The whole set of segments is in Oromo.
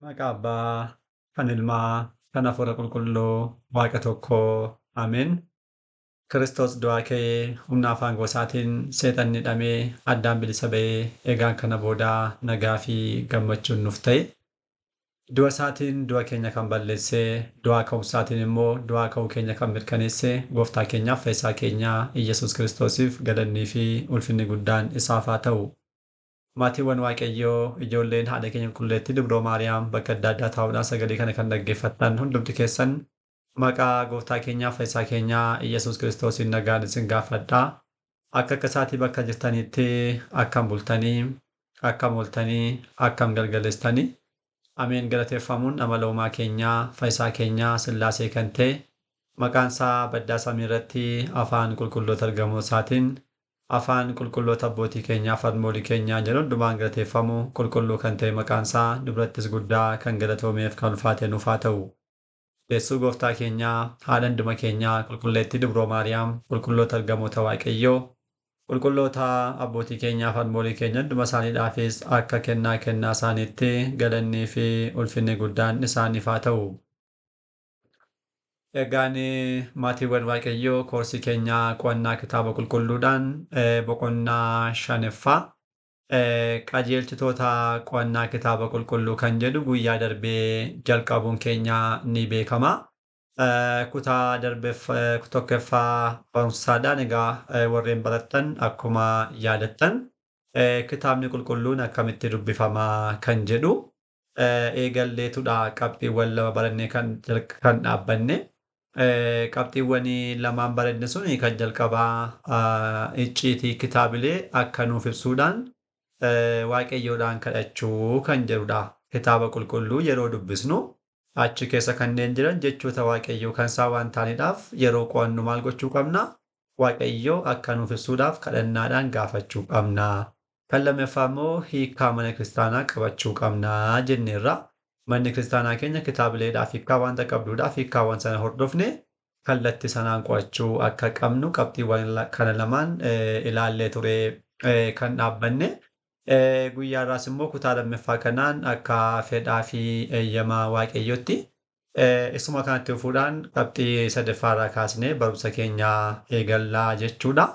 Maqaa Abbaa, kan Ilmaa, kan Hafuura Qulqulluu, Waaqa tokkoo. Ameen. Kiristoos du'aa ka'ee humna afaan gosaatiin seexanni hidhamee addaan bilisa ba'ee egaan kana boodaa nagaa fi gammachuun nuuf ta'e. Du'a isaatiin du'a keenya kan balleessee, du'aa ka'umsaatiin immoo du'aa ka'uu keenya kan mirkaneesse gooftaa keenyaaf fayyisaa keenyaa Iyyasuus Kiristoosiif galannii fi ulfinni guddaan isaaf haa ta'u. Maatiiwwan Waaqayyoo ijoolleen haadha keenya qulqulleettii Dubroo Maariyaam bakka adda addaa taa'uudhaan sagalee kana kan dhaggeeffattan hundumti keessan maqaa gooftaa keenyaaf fayyisaa keenyaa Iyyasuus Kiristoosiin nagaan isin gaafadha. Akka akka isaatii bakka jirtanitti akkam bultanii, akkam ooltanii, akkam galgaleessitanii. Ameen galateeffamuun amala uumaa keenyaa, fayyisaa keenyaa Sillaasee kan ta'e maqaan isaa baddaa samii irratti afaan qulqulloota ergamoo isaatiin afaan qulqulloota abbootii keenyaa farmoolii keenyaa jedhu hundumaan galateeffamu qulqulluu kan ta'e maqaan isaa dubrattis guddaa kan galatoomeef kan ulfaate nuuf haa ta'u. Yesuus gooftaa keenyaa haadha hunduma keenyaa qulqulleettii Dubroo Maariyaam qulqulloota ergamoota Waaqayyoo qulqulloota abbootii keenyaa farmoolii keenya hunduma isaaniidhaafis akka kennaa kennaa isaaniitti galannii fi ulfinni guddaan isaaniif haa ta'u. Egaan maatiiwwan Waaqayyoo koorsii keenyaa qo'annaa kitaaba qulqulluudhaan boqonnaa shanaffaa qajeelchitoota qo'annaa kitaaba qulqulluu kan jedhu guyyaa darbee jalqabuun keenya ni beekama. Kutaa darbeef tokkoffaa barumsaadhaan egaa warreen barattan akkuma yaadattan kitaabni qulqulluun akkamitti dubbifamaa kan jedhu eegalleetudha qabxiiwwan lama barannee kan dhaabbanne. Qabxiiwwan lamaan baranne sun kan jalqabaa icciitii kitaabilee akka nuuf ibsuudhaan waaqayyoodhaan kadhachuu kan jedhudha. Kitaaba qulqulluu yeroo dubbisnu achi keessa kanneen jiran jechoota waaqayyoo kan isaa waan ta'aniidhaaf yeroo qo'annu maal gochuu qabna? Waaqayyoo akka nuuf ibsuudhaaf kadhannaadhaan gaafachuu qabna. Kan lammaffaa immoo hiikkaa mana kiristaanaa qabachuu qabna jenneerra. Manni kiristaanaa keenya kitaabileedhaaf hiikkaa waanta qabduudhaaf hiikkaawwan sana hordofne kallattii sanaan qo'achuu akka qabnu qabxiiwwan kana lamaan ilaallee ture kan dhaabbanne. Guyyaa irraas immoo kutaa lammaffaa kanaan akka fedhaa fi eeyyama waaqayyootti isuma kanatti fufuudhaan qabxii sadaffaa irraa kaasnee barumsa keenya eegallaa jechuudha.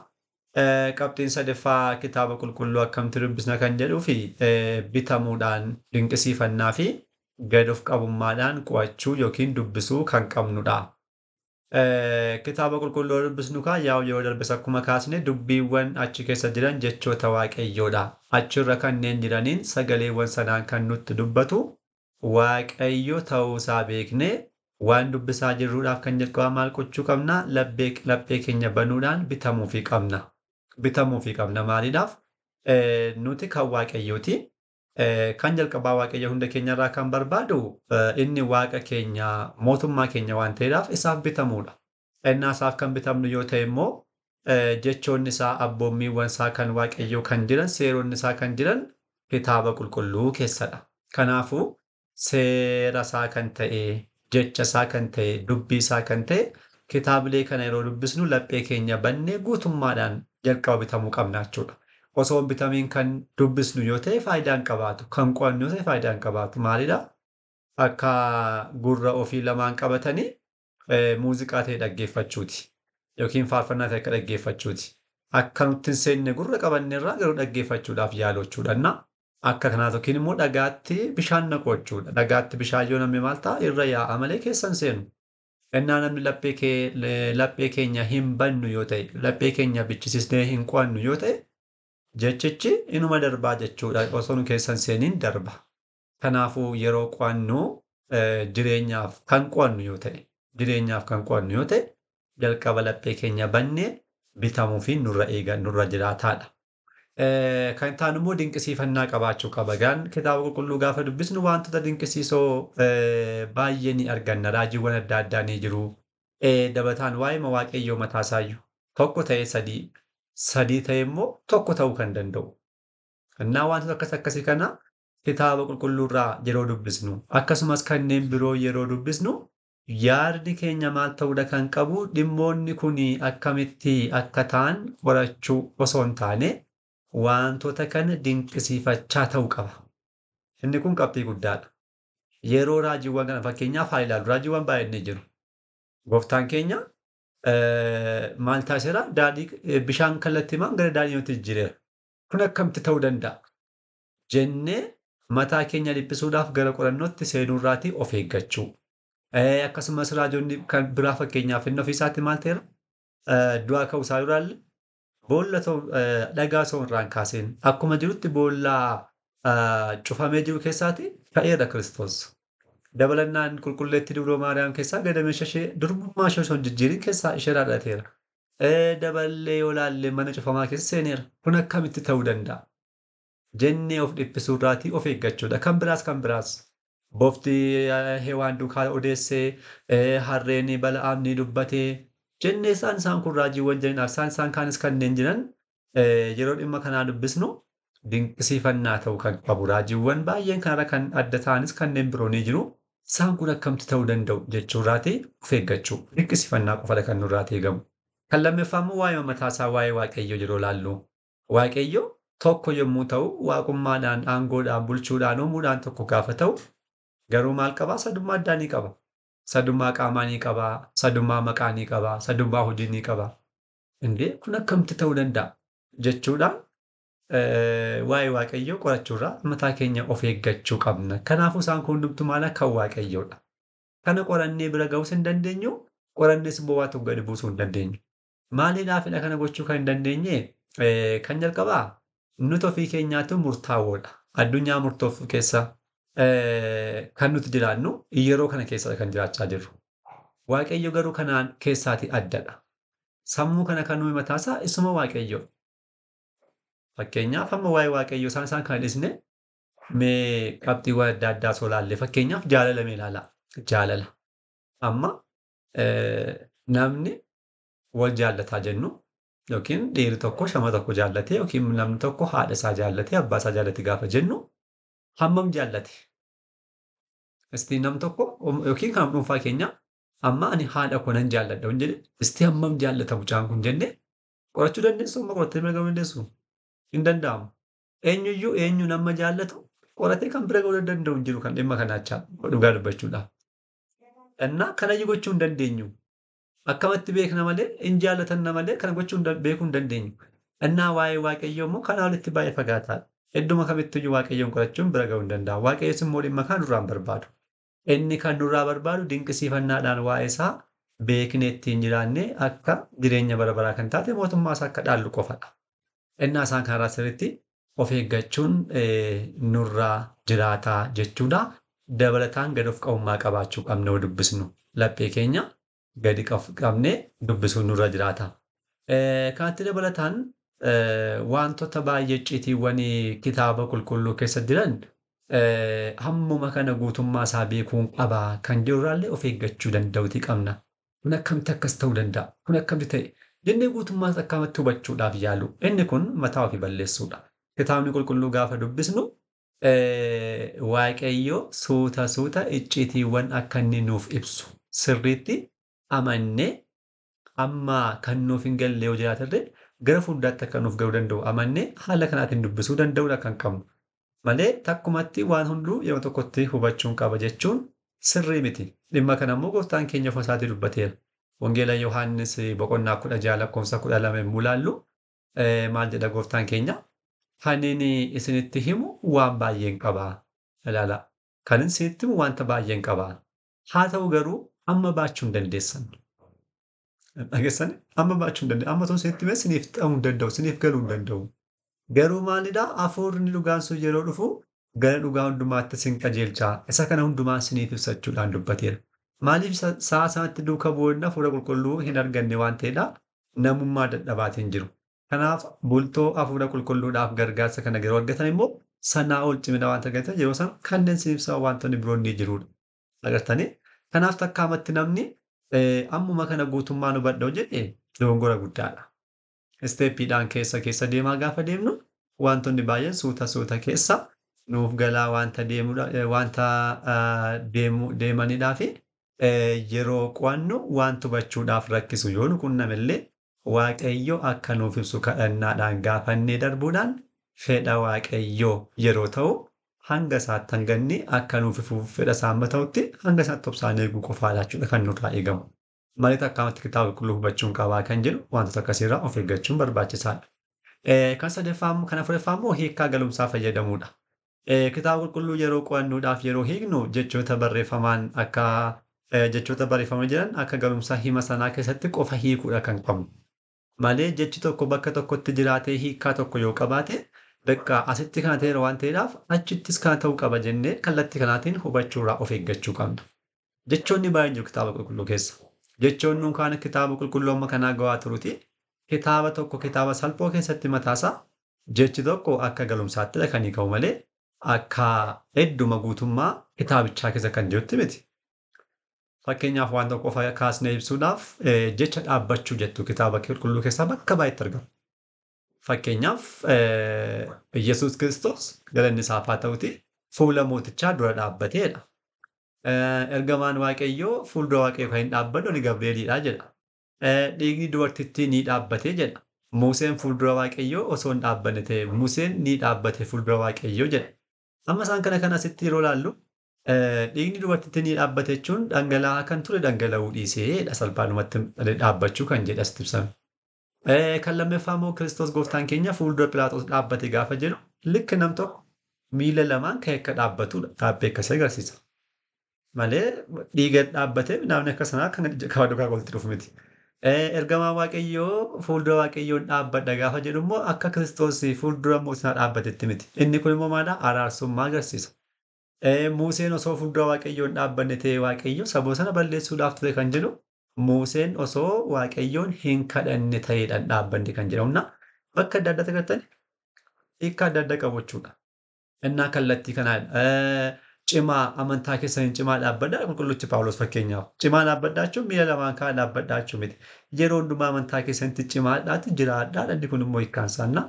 Qabxiin sadaffaa kitaaba qulqulluu akkamitti dubbisna kan jedhuu fi bitamuudhaan dinqisiifannaa fi gad of qabummaadhaan qo'achuu yookiin dubbisuu kan qabnudha. Kitaaba qulqulluu dubbisnu kaa yaa'u yeroo darbes akkuma kaasne dubbiiwwan achi keessa jiran jechoota waaqayyoodha. Achirra kanneen jiraniin sagaleewwan sanaan kan nutti dubbatu waaqayyo ta'uusaa beeknee waan dubbisaa jirruudhaaf kan jalqabaa maal gochuu qabna? Laphee keenya banuudhaan bitamuufii qabna. Bitamuufii qabna maaliidhaaf? Nuti kan waaqayyooti. Kan jalqabaa waaqayyo hunda keenyarraa kan barbaadu inni waaqa keenya mootummaa keenya waan ta'eedhaaf isaaf bitamuudha. Innaa isaaf kan bitamnu yoo ta'e immoo jechoonni isaa abboommiiwwan isaa kan waaqayyoo kan jiran seeronni isaa kan jiran kitaaba qulqulluu keessadha. Kanaafuu seera isaa kan ta'e jecha isaa kan ta'e dubbii isaa kan ta'e kitaabilee kana yeroo dubbisnu laphee keenya bannee guutummaadhaan jalqaba bitamuu qabna jechuudha. Osoo hin bitamiin kan dubbisnu yoo ta'e faayidaa hin qabaatu. Kan qo'annu yoo ta'e faayidaa hin qabaatu. Maalidha? Akka gurra ofii lamaan qabatanii muuziqaa ta'e dhaggeeffachuuti. Yookiin faarfannaa ta'e akka dhaggeeffachuuti. Akka nutti hin seenne gurra qabanneerraa garuu dhaggeeffachuudhaaf yaaluu jechuudha. Akka kanaaf yookiin immoo dhagaatti bishaan naqu jechuudha. Dhagaatti bishaan yoo namni maal ta'a irra yaa'a malee keessa hin seenu. Innaa namni laphee keenya hin bannu yoo ta'e, laphee keenya bichisiisnee hin qo'annu yoo ta'e, jechichi inuma darbaa jechuudha. Osoo nu keessa hin seeniin darba. Kanaafuu yeroo qo'annu jireenyaaf kan qo'annu yoo ta'e, jireenyaaf kan qo'annu yoo ta'e, jalqaba laphee keenya bannee bitamuu fi nurra eegan nurra jiraataadha. Kan taanu immoo dinqisiifannaa qabaachuu qaba. Gaan kitaaba qulqulluu gaafa dubbisnu wantoota dinqisiisoo baay'ee ni arganna. Raajiiwwan adda addaa ni jiru. Dabalataan waa'ee waaqayyoo mataa isaayyuu tokko ta'ee sadii sadii ta'e immoo tokko ta'uu kan danda'u. Innaa wantoota akkas akkasii kana kitaaba qulqulluurraa yeroo dubbisnu akkasumas kanneen biroo yeroo dubbisnu yaadni keenya maal ta'uudha kan qabu dhimmoonni kun akkamitti akka ta'an qorachuu osoo hin taane wantoota kana dinqisiifachaa ta'uu qaba. Inni kun qabxii guddaadha. Yeroo raajiiwwan kana fakkeenyaaf haa ilaallu. Raajiiwwan baay'een ni jiru. Gooftaan keenya maal taasiseera? Daadhii bishaan kallattiimaan gara daadhiitti jijjiireera. Kun akkamitti ta'uu danda'a? Jennee mataa keenya dhiphisuudhaaf gara qorannootti seenuurraatii of eeggachuu. Akkasumas raajonni kan biraa fakkeenyaaf inni ofiisaatti maal ta'eera? Du'aa ka'uu isaa duraallee boolla dhagaa osoo irraa hin kaasiin akkuma jirutti boolla cufamee jiru keessaati ka'eera Kiristoos. Dabalannaan qulqulleettii Dubroo Maariyaam keessaa gadameessa ishee durbummaa ishee osoo hin jijjiirin keessaa isheerraa dhalateera. Daballee yoo laalle mana cufamaa keessa seeneera. Kun akkamitti ta'uu danda'a? Jennee of dhiphisuurraatii of eeggachuudha. Kan biraas kan biraas. Bofti Hewaan duukaa odeessee, harreen Bala'aam ni dubbatee, jennee isaan isaan kun raajiiwwan jiran isaan isaan kaanis kanneen jiran yeroo dhimma kanaa dubbisnu dinqisiifannaa ta'uu kan qabu. Raajiiwwan baay'een kanarra kan adda ta'anis kanneen biroo ni jiru. Isaan kun akkamitti ta'uu danda'u jechuurraatii of eeggachuu. Dinqisiifannaa qofadha kan nurraatii eegamu. Kan lammaffaa immoo waa'ee mataa isaa waa'ee Waaqayyoo yeroo laallu. Waaqayyo tokko yommuu ta'u waaqummaadhaan, aangoodhaan, bulchuudhaan, uumuudhaan tokko gaafa ta'u garuu maal qabaa? Sadummaa addaa ni qaba. Sadummaa qaamaa ni qaba, sadummaa maqaa ni qaba, sadummaa hojii ni qaba. Indee kun akkamitti ta'uu danda'a? Jechuudhaan waa'ee Waaqayyoo qorachuurraa mataa keenya of eeggachuu qabna. Kanaafuu isaan kun hundumtuu maal kan Waaqayyoodha. Kana qorannee bira ga'uus hin dandeenyu, qorannees immoo waa tokko gadi buusuu hin dandeenyu. Maaliidhaafidha kana gochuu kan hin dandeenye? Kan jalqabaa nuti ofii keenyaatu murtaawwoodha. Addunyaa murtoof keessa kan nuti jiraannu yeroo kana keessadha kan jiraachaa jirru. Waaqayyo garuu kanaan keessaatii addadha. Sammuu kana kan uume mataasaa isuma Waaqayyo. Fakkeenyaaf amma waa'ee Waaqayyoo isaan isaan kan dhisne mee qabxiiwwan adda addaa osoo ilaalle fakkeenyaaf jaalala mee ilaalaa. Jaalala. Amma namni wal jaallataa jennu yookiin dhiirri tokko shama tokko jaallatee yookiin namni tokko haadha isaa jaallatee abbaa isaa jaallate gaafa jennu hammam jaallate? Istii nam tokko yookiin kan dhuunfaa keenya amma ani haadha koo nan jaalladha hin jedhe istii hammam jaallata mucaan kun jenne qorachuu dandeessu amma qorattee bira ga'uu dandeessu? Hin danda'amu. Eenyuyyuu eenyu nama jaallatu qoratee kan bira ga'uu danda'u hin jiru kan dhimma kanaachaa dhugaa dubbachuudhaaf. Innaa kanayyuu gochuu hin dandeenyu. Akkamatti beekna malee hin jaallatanna malee kana gochuu beekuu hin dandeenyu. Innaa waa'ee Waaqayyoo immoo kanaa olitti baay'ee fagaataadha. Idduma kamittiyyuu Waaqayyoon qorachuun bira ga'uu hin danda'amu. Waaqayyos immoo dhimma kana nurraa hin barbaadu. Inni kan nurraa barbaadu dinqisiifannaadhaan waa'ee isaa beeknee ittiin jiraannee akka jireenya bara baraa kan taate mootummaa isaa akka dhaallu qofadha. Innaa isaan kanarraa sirriitti of eeggachuun nurraa jiraataa jechuudha. Dabalataan gad of qabummaa qabaachuu qabna yoo dubbisnu. Laphee keenya gadi qabnee dubbisuun nurra jiraata. Kanatti dabalataan wantoota baay'ee icciitiiwwan kitaaba qulqulluu keessa jiran hammuma kana guutummaa isaa beekuun qaba kan jirurraallee of eeggachuu danda'uutii qabna. Kun akkamitti akkas ta'uu danda'a? Kun akkamitti ta'e? Jennee guutummaa isaa akkamitti hubachuudhaaf yaalu. Inni kun mataa ofii balleessuudha. Kitaabni qulqulluu gaafa dubbisnu Waaqayyo suuta suuta icciitiiwwan akka inni nuuf ibsu sirriitti amannee amma kan nuuf hin galle yoo jiraatallee gara fuulduraatti akka nuuf galuu danda'u amannee haala kanaatiin dubbisuu danda'uudha kan qabnu. Malee takkumatti waan hunduu yeroo tokkotti hubachuun qaba jechuun sirrii miti. Dhimma kana immoo gooftaan keenya ofuma isaatii dubbateera. Wangeela Yohaannis boqonnaa 16 lakkoofsa 12 yommuu ilaallu maal jedha gooftaan keenya? Kan inni isinitti himu waan baay'een qaba. Ilaala. Kan inni isinitti himu wanta baay'een qaba. Haa ta'u garuu amma baachuu hin dandeessan. Dhageessani? Amma baachuu hin dandeessan. Amma osoo isinitti himee isiniif ta'uu hin danda'u, isiniif galuu hin danda'u. Garuu maalidhaa? Hafuurri dhugaan sun yeroo dhufu gara dhugaa hundumaatti isin qajeelcha. Isa kana hundumaa isiniif ibsachuudhaan dubbateera. Maaliif sa'a sanatti duuka bu'oonni hafuura qulqulluu hin arganne waan ta'eedha? Namummaa dadhabaatiin jiru. Kanaaf bultoo hafuura qulqulluudhaaf gargaarsa kana yeroo argatan immoo sanaa ol cimina waan argatan yeroo sana kanneen isiniif ibsan wantoonni biroon ni jirudha. Agartanii? Kanaaf takkaamatti namni ammuma kana guutummaa nu badha'u jedhee dogongora guddaadha. Isteeppiidhaan keessa keessa deemaa gaafa deemnu wantoonni baay'een suuta suuta keessa nuuf galaa wanta deemudha wanta deemanidhaa fi yeroo qo'annu waan hubachuudhaaf rakkisu yoo nu qunname Waaqayyo akka nuuf ibsu kadhannaadhaan gaafannee darbuudhaan fedha Waaqayyoo yeroo ta'u Hanga isaatti hanganni akka nuuf ifuuf fedha isaa hamma ta'utti hanga isaatti obsaan eeguu qofaadha jechuudha kan nurraa eegamu. Malee akkaamatti kitaaba qulqulluu hubachuun qabaa kan jedhu wantoota akkasiirraa of eeggachuun barbaachisaadha. Kan sadaffaa kan afuraffaa immoo hiikkaa galumsaa fayyadamuudha. Kitaaba qulqulluu yeroo qo'annuudhaaf yeroo hiiknu jechoota barreeffamaan akka jechoota barreeffamanii jiran akka galumsaa hima sanaa keessatti qofa hiikuudha kan qabnu. Malee jechi tokko bakka tokkotti jiraatee hiikkaa tokko yoo qabaate bakka asitti kana ta'eera waan ta'eedhaaf achittis kana ta'uu qaba jennee kallattii kanaatiin hubachuurraa of eeggachuu qabna. Jechoonni baay'een jiru kitaaba qulqulluu keessa. Jechoonni kaan kitaaba qulqulluu amma kanaa ga'aa turuti. Kitaaba tokko kitaaba salphoo keessatti mataasaa jechi tokko akka galumsaattidha kan hiikamu malee akka hedduma guutummaa kitaabichaa keessa kan jirutti miti. Fakkeenyaaf waan tokko qofa kaasnee ibsuudhaaf jecha dhaabbachuu jettu kitaaba qulqulluu keessaa bakka baay'eetti argama. Fakkeenyaaf Yesuus Kiristoos galanni isaaf haa ta'uti fuula mootichaa dura dhaabbateedha. Ergamaan Waaqayyoo fuuldura Waaqayyoo kan hin dhaabbanne ani Gabri'eelidha jedha. Dhiigni dubartittii ni dhaabbatee jedha. Museen fuuldura Waaqayyoo osoo hin dhaabbanne ta'e Museen ni dhaabbate fuuldura Waaqayyoo jedha. Amma isaan kana kan asitti yeroo ilaallu dhiigni dubartittii ni dhaabbate jechuun dhangala'aa kan ture dhangala'uu dhiiseedha salphaadhumatti dhaabbachuu kan jedhe asitti ibsame. Kan lammaffaa immoo Kiristoos gooftaan keenya fuuldura Phiilaaxoos dhaabbate gaafa jedhu likki nam tokko miila lamaan ka'ee akka dhaabbatudha. Dhaabbee akkasii agarsiisa. Malee dhiiga dhaabbatee namni akka sanaa kan kabaja walitti dhufu miti. Ergamaan Waaqayyoo fuuldura Waaqayyoon dhaabbadha gaafa jedhu immoo akka Kiristoos fuuldura mootii dhaabbatetti miti. Inni kun immoo maadha? Araarsummaa agarsiisa. Museen osoo fuuldura Waaqayyoon dhaabbanne ta'e Waaqayyo saba sana balleessuudhaaf ture kan jedhu Museen osoo Waaqayyoon hin kadhanne ta'eedhaan dhaabbanne kan jedhamna. Bakka adda addaatti agartani hiikkaa adda addaa qabu jechuudha. Innaa kallattii kanaan cimaa amantaa keessaniin cimaa dhaabbadhaa qulqulluchi Phaawulos fakkeenyaaf. Cimaa dhaabbadhaa jechuun miila lamaan kaa dhaabbadhaa jechuu miti. Yeroo hundumaa amantaa keessanitti cimaadhaatti jiraadhaa dhalli kun immoo hiikkaan isaannaa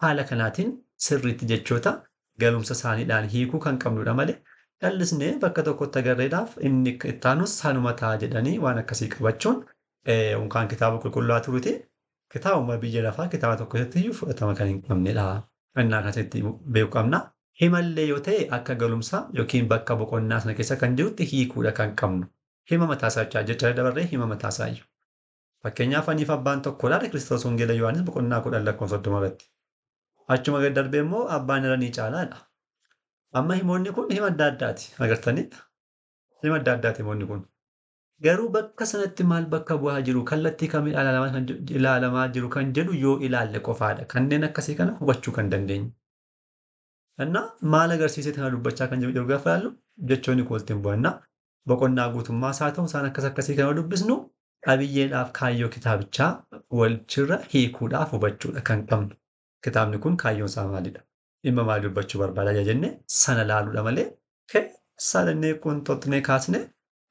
haala kanaatiin sirriitti jechoota galumsa isaaniidhaan hiikuu kan qabnudha malee callisnee bakka tokkotti agarreedhaaf inni ittaanus sanuma ta'a jedhanii waan akkasii qabachuun yookaan kitaaba qulqulluu turuuti. Kitaabuma biyya lafaa kitaaba tokko keessatti iyyuu fudhatama kan hin qabnedha. Innaa akkasitti beekuu qabna. Himallee yoo ta'e akka galumsaa yookiin bakka boqonnaa sana keessa kan jirutti hiikuudha kan qabnu. Hima mataasaa jecha dabarree hima mataasaa iyyuu. Fakkeenyaaf aniif abbaan tokkodha Kiristoos Wangeela Yohaannis boqonnaa 10 lakkoofsa 30 irratti. Achuma gad darbee immoo abbaan irra ni caalaadha. Amma himoonni kun hima adda addaati. Agartanii? Hima adda addaati himoonni kun. Garuu bakka sanatti maal bakka bu'aa jiru kallattii kamiin ilaalamaa jiru kan jedhu yoo ilaalle qofaadha. Kanneen akkasii kana hubachuu kan dandeenyu. Innaa maal agarsiisee kana dubbachaa kan jiru gaafa ilaallu jechoonni kun walitti hin bu'anna. Boqonnaa guutummaa isaa ta'u isaan akkas akkasii kana dubbisnu qabiyyeedhaaf kaayyoo kitaabichaa walchirra hiikuudhaaf hubachuudha kan qabnu. Kitaabni kun kaayyoon isaa maalidha? Dhimma maal dubbachuu barbaada jennee sana laaluudha malee keessaa dhannee kun tottnee kaasne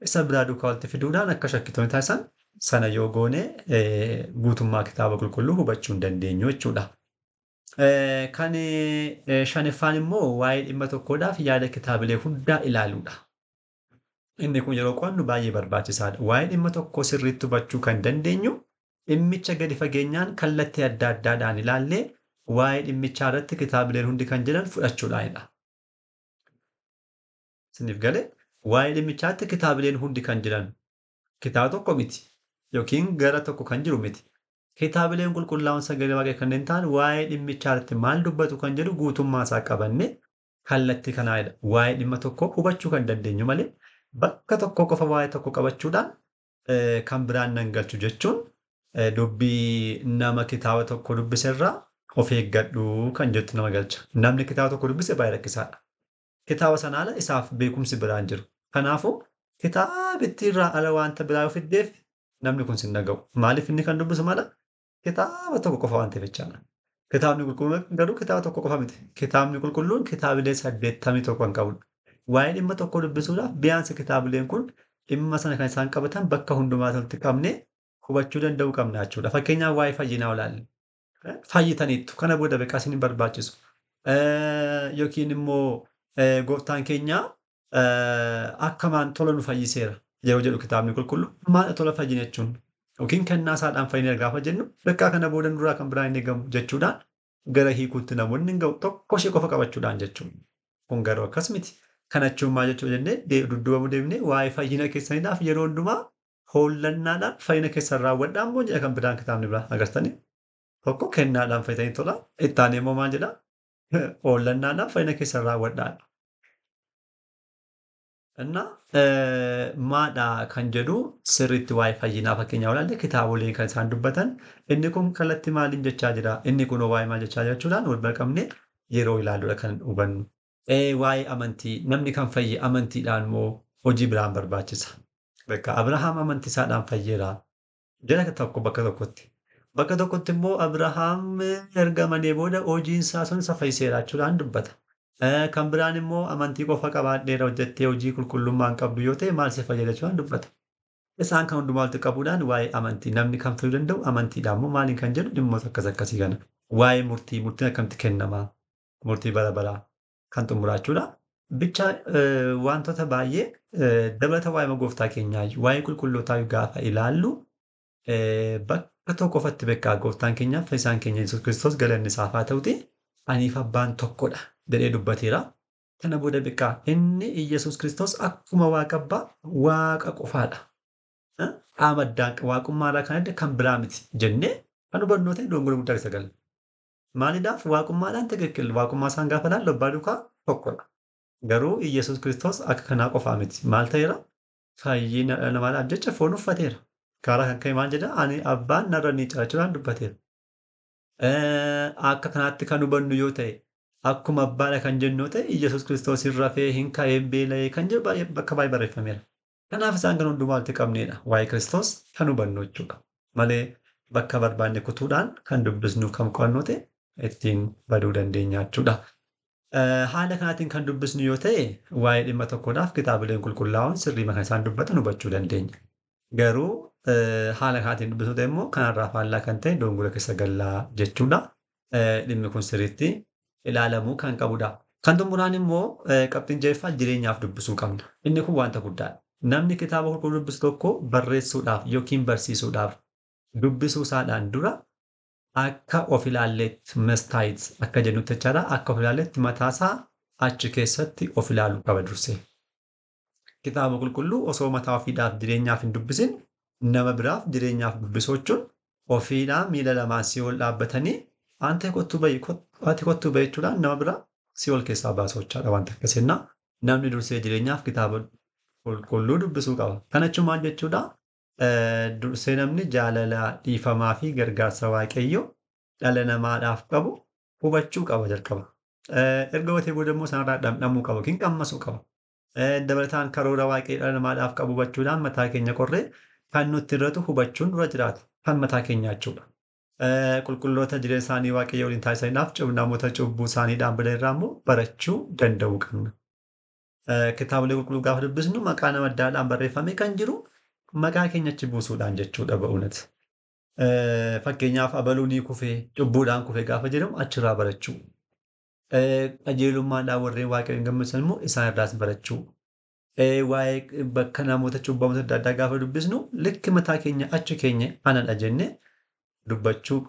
isa biraa duukaa walitti fiduudhaan akka shakkitoonni taasisan sana yoo goone guutummaa kitaaba qulqulluu hubachuu hin dandeenyu jechuudha. Kan shanaffaan immoo waa'ee dhimma tokkoodhaaf yaada kitaabilee hundaa ilaaluudha. Inni kun yeroo qo'annu baay'ee barbaachisaadha. Waa'ee dhimma tokkoo sirriitti hubachuu kan dandeenyu dhimmicha gadi fageenyaan kallattii adda addaadhaan ilaallee waa'ee dhimmichaa irratti kitaabileen hundi kan jedhan fudhachuudhaanidha. Isiniif galee waa'ee dhimmichaatti kitaabileen hundi kan jiran kitaaba tokko miti yookiin gara tokko kan jiru miti. Kitaabileen qulqullaa'oon sagalee Waaqayyoo kanneen ta'an waa'ee dhimmichaa irratti maal dubbatu kan jedhu guutummaa isaa qabanne kallattii kanaanidha. Waa'ee dhimma tokkoo hubachuu kan dandeenyu malee bakka tokko qofa waa'ee tokko qabachuudhaan kan biraan nan galchu jechuun dubbii nama kitaaba tokko dubbiserraa of eeggadhu kan jettu nama galcha. Namni kitaaba tokko dubbise baay'ee rakkisaadha. Kitaaba sana ala isaaf beekumsi biraan jiru. Kanaafuu kitaabittii irraa ala wanta biraa yoo fiddeef namni kun sin dhaga'u. Maaliif inni kan dubbisu mala? Kitaaba tokko qofa waan ta'eef jechaadha. Kitaabni qulqulluun garuu kitaaba tokko qofa miti. Kitaabni qulqulluun kitaabilee 81 kan qabudha. Waa'ee dhimma tokko dubbisuudhaaf biyaansi kitaabileen kun dhimma sana kan isaan qabatan bakka hundumaa walitti qabnee hubachuu danda'uu qabna jechuudha. Fakkeenyaaf waa'ee fayyinaa ilaalle. Fayyitaniittu kana booda beekaa isin hin barbaachisu. Yookiin immoo gooftaan keenya akkamaan tola nu fayyiseera yeroo jedhu kitaabni qulqullu maal tola fayyina jechuun yookiin kennaa isaadhaan fayyina gaafa jennu beekaa kana booda nurraa kan biraan hin eegamu jechuudhaan gara hiikuutti namoonni hin ga'u tokko ishee qofa qabachuudhaan jechuudha. Kun garuu akkas miti. Kana jechuun maal jechuudha jennee dudduuba deemnee waa'ee fayyina keessaniidhaaf yeroo hundumaa hoollannaadhaan fayyina keessan raawwadhaa immoo jedha kan biraan kitaabni biraa agartanii. Tokko kennaadhaan fayyitanii tola. Itti aanee immoo maal jedhaa? Hoollannaadhaan fayyina keessan raawwadhaadha. Inna maadhaa kan jedhu sirriitti waa'ee fayyinaa fakkeenyaa ilaalle kitaaboleen kan isaan dubbatan inni kun kallattii maaliin jechaa jira inni kun waa'ee maal jechaa jira jechuudhaan wal bira qabnee yeroo ilaalluudha kan hubannu. Waa'ee amantii namni kan fayye amantiidhaan moo hojii biraan barbaachisa. Bakka Abrahaam amantii isaadhaan fayyeera jedha tokko bakka tokkotti. Bakka tokkotti immoo Abrahaam erga amanee booda hojiin isaa sun isa fayyiseera jechuudhaan dubbata. Kan biraan immoo amantii qofa qabaadheera hojjettee hojii qulqullummaa hin qabdu yoo ta'e maal si fayyada jechuudhaan dubbata. Isaan kan hundumaa walitti qabuudhaan waa'ee amantii namni kan fayyuu danda'u amantiidhaan moo maaliin kan jedhu dhimmoota akkas akkasii kana. Waa'ee murtii murtiin akkamitti kennamaa murtii bara baraa kan xumuraa jechuudha. Bicha wantoota baay'ee dabalata waa'ee gooftaa keenyaa waa'ee qulqullootaa gaafa ilaallu bakka tokko qofatti beekaa gooftaan keenya fayyisaan keenya Yesuus Kiristoos galanni isaaf haa ta'uti aniif abbaan tokkodha jedhee dubbateera. Kana booda beekaa inni Yesuus Kiristoos akkuma waaqa abbaa waaqa qofaadha. Qaama addaan waaqummaarraa kan adda kan biraa miti jennee kan hubannoo ta'e dogongora guddaa keessa galla. Maaliidhaaf waaqummaadhaan tikikkil waaqummaa isaan gaafa ilaallu abbaa duukaa tokkodha. Garuu Yesuus Kiristoos akka kanaa qofaa miti. Maal ta'eera? Fayyina dhala namaadhaaf jecha foon uffateera. Karaa kan ka'e maal jedha? Ani abbaan narra ni caala jechuudhaan dubbateera. Akka kanaatti kan hubannu yoo ta'e akkuma abbaadha kan jennu yoo ta'e Yesuus Kiristoos hin rafee hin ka'ee hin beela'ee kan jedhu baay'ee bakka baay'ee barreeffameera. Kanaaf isaan kan hundumaa walitti qabneedha. Waa'ee Kiristoos kan hubannu jechuudha. Malee bakka barbaanne kutuudhaan kan dubbisnuuf kan qo'annu ta'e ittiin baduu dandeenya jechuudha. Haala kanaatiin kan dubbisnu yoo ta'e waa'ee dhimma tokkodhaaf kitaabileen qulqullaa'oon sirrii kan isaan dubbatan hubachuu dandeenya. Garuu haala kanaatiin dubbisnu ta'e immoo kanarraa faallaa kan ta'e dogongora keessa gallaa jechuudha. Dhimmi kun sirriitti ilaalamuu kan qabudha. Kan xumuraan immoo qabxiin jaffaa jireenyaaf dubbisuu qabna. Inni kun wanta guddaadha. Namni kitaaba qulqulluu dubbisu tokko barreessuudhaaf yookiin barsiisuudhaaf dubbisuu isaadhaan dura akka of ilaalletti mastaayit akka jennutti jechaadha. Akka of ilaalletti mataasaa achi keessatti of ilaaluu qaba dursee. Kitaaba qulqulluu osoo mataa ofiidhaaf jireenyaaf hin dubbisin nama biraaf jireenyaaf dubbisuu jechuun ofiidhaa miila lamaan si ol dhaabbatanii ante kottuu bahi ati kottuu bahi jechuudhaan nama biraa si ol keessaa baasuu jechaadha wanta akkasinnaa. Namni dursee jireenyaaf kitaaba qulqulluu dubbisuu qaba. Kana jechuun maal jechuudha? Dursee namni jaalala dhiifamaa fi gargaarsa waaqayyoo dhala namaadhaaf qabu hubachuu qaba jalqaba. Erga hubatee booda immoo sanarraa dhamdhamuu qaba yookiin qammasuu qaba. Dabalataan karoora waaqayyoo dhala namaadhaaf qabu hubachuudhaan mataa keenya qorree kan nutti irratu hubachuun dura jiraata. Kan mataa keenyaa jechuudha. Qulqulloota jireenya isaanii waaqayyoo waliin taasisaniidhaaf namoota cubbuu isaaniidhaan badan irraa immoo barachuu danda'uu qabna. Kitaabolee qulqulluu gaafa dubbisnu maqaa nama addaadhaan barreeffamee kan jiru maqaa keenya achi buusuudhaan jechuudha ba'uunati. Fakkeenyaaf abaluu ni kufee cubbuudhaan kufee gaafa jedhamu achirraa barachuu. Qajeelummaadhaan warreen waaqayyoon gammachiisan immoo isaan irraas barachuu. Waa'ee bakka namoota cubbamoota adda addaa gaafa dubbisnu likki mataa keenya achi keenya anadha jennee dubbachuu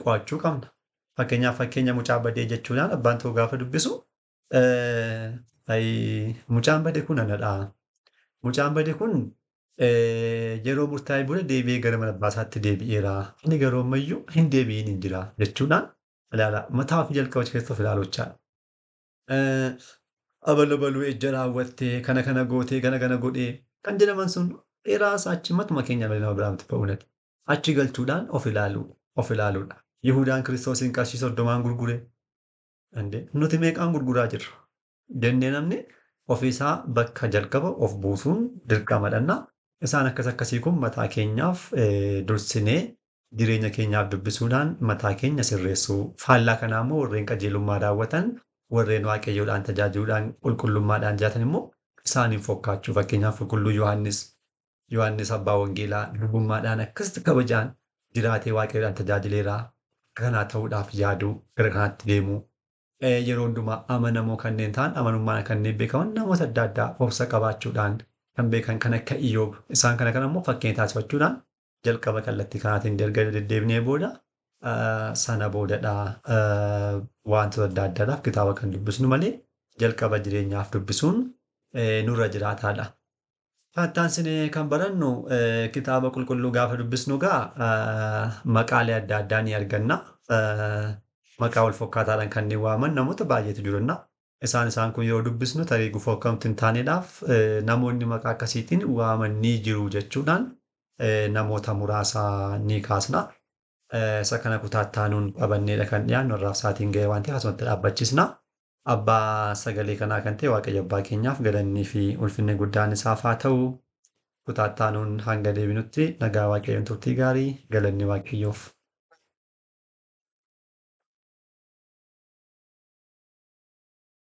qo'achuu qabna. Fakkeenyaaf fakkeenya mucaa badee jechuudhaan abbaan tokko gaafa dubbisu mucaan bade kun anadha. Mucaan bade kun yeroo murtaa'e booda deebi'ee gara mana abbaa isaatti deebi'eera. Inni garuu ammayyuu hin deebi'in hin jira jechuudhaan ilaala. Mataa ofii jalqaba achi keessa of ilaaluu jechaadha. Abalu baluu ejja raawwattee kana kana gootee kana kana godhee kan jedhaman sun dheeraa isaa achi matuma keenya malee nama biraa miti ba'uunati. Achi galchuudhaan of ilaaluu of ilaaluudha. Yihudaan Kiristoosiin qarshii 30 gurgure. Nuti meeqaan gurguraa jirra? Jennee namni ofiisaa bakka jalqaba of buusuun dirqamadha. Isaan akkas akkasii kun mataa keenyaaf dursinee jireenya keenyaaf dubbisuudhaan mataa keenya sirreessuu. Faallaa kanaa immoo warreen qajeelummaa raawwatan warreen waaqayyoodhaan tajaajiluudhaan qulqullummaadhaan jiraatan immoo isaaniin fokkaachuu. Fakkeenyaaf qulqulluu Yohaannis abbaa wangeelaa lubummaadhaan akkasitti kabajaan jiraatee waaqayyoodhaan tajaajileera. Akka kanaa ta'uudhaaf yaaduu gara kanaatti deemuu. Yeroo hundumaa amanamoo kanneen ta'an amanummaan kanneen beekaman namoota adda addaa obsa qabaachuudhaan kan beekan kan akka Iyyoob isaan kana kana immoo fakkeenya taasifachuudhaan jalqaba kallattii kanaatiin erga deddeebinee booda sana boodadha wantoota adda addaadhaaf kitaaba kan dubbisnu malee jalqaba jireenyaaf dubbisuun nurra jiraataadha. Itti kan barannu kitaaba qulqulluu gaafa dubbisnu egaa maqaalee adda addaa ni arganna. Maqaa wal fakkaataadhaan kanneen waaman namoota baay'eetu jiru. Isaan kun yeroo dubbisnu tarii gufuu akka nutti hin taaneedhaaf namoonni maqaa akkasiitiin waaman ni jiru jechuudhaan namoota muraasa ni kaasna. Isa kana kutaa itti aanuun qabanneedha kan dhiyaannu har'aaf sa'aatiin ga'e waan ta'eef asumatti dhaabbachiisna. Abbaa sagalee kanaa kan ta'e Waaqayyo abbaa keenyaaf galannii fi ulfinni guddaan isaaf haa ta'u. Kutaa itti aanuun hanga deebinutti nagaa Waaqayyoon turtii gaarii galanni Waaqayyoof.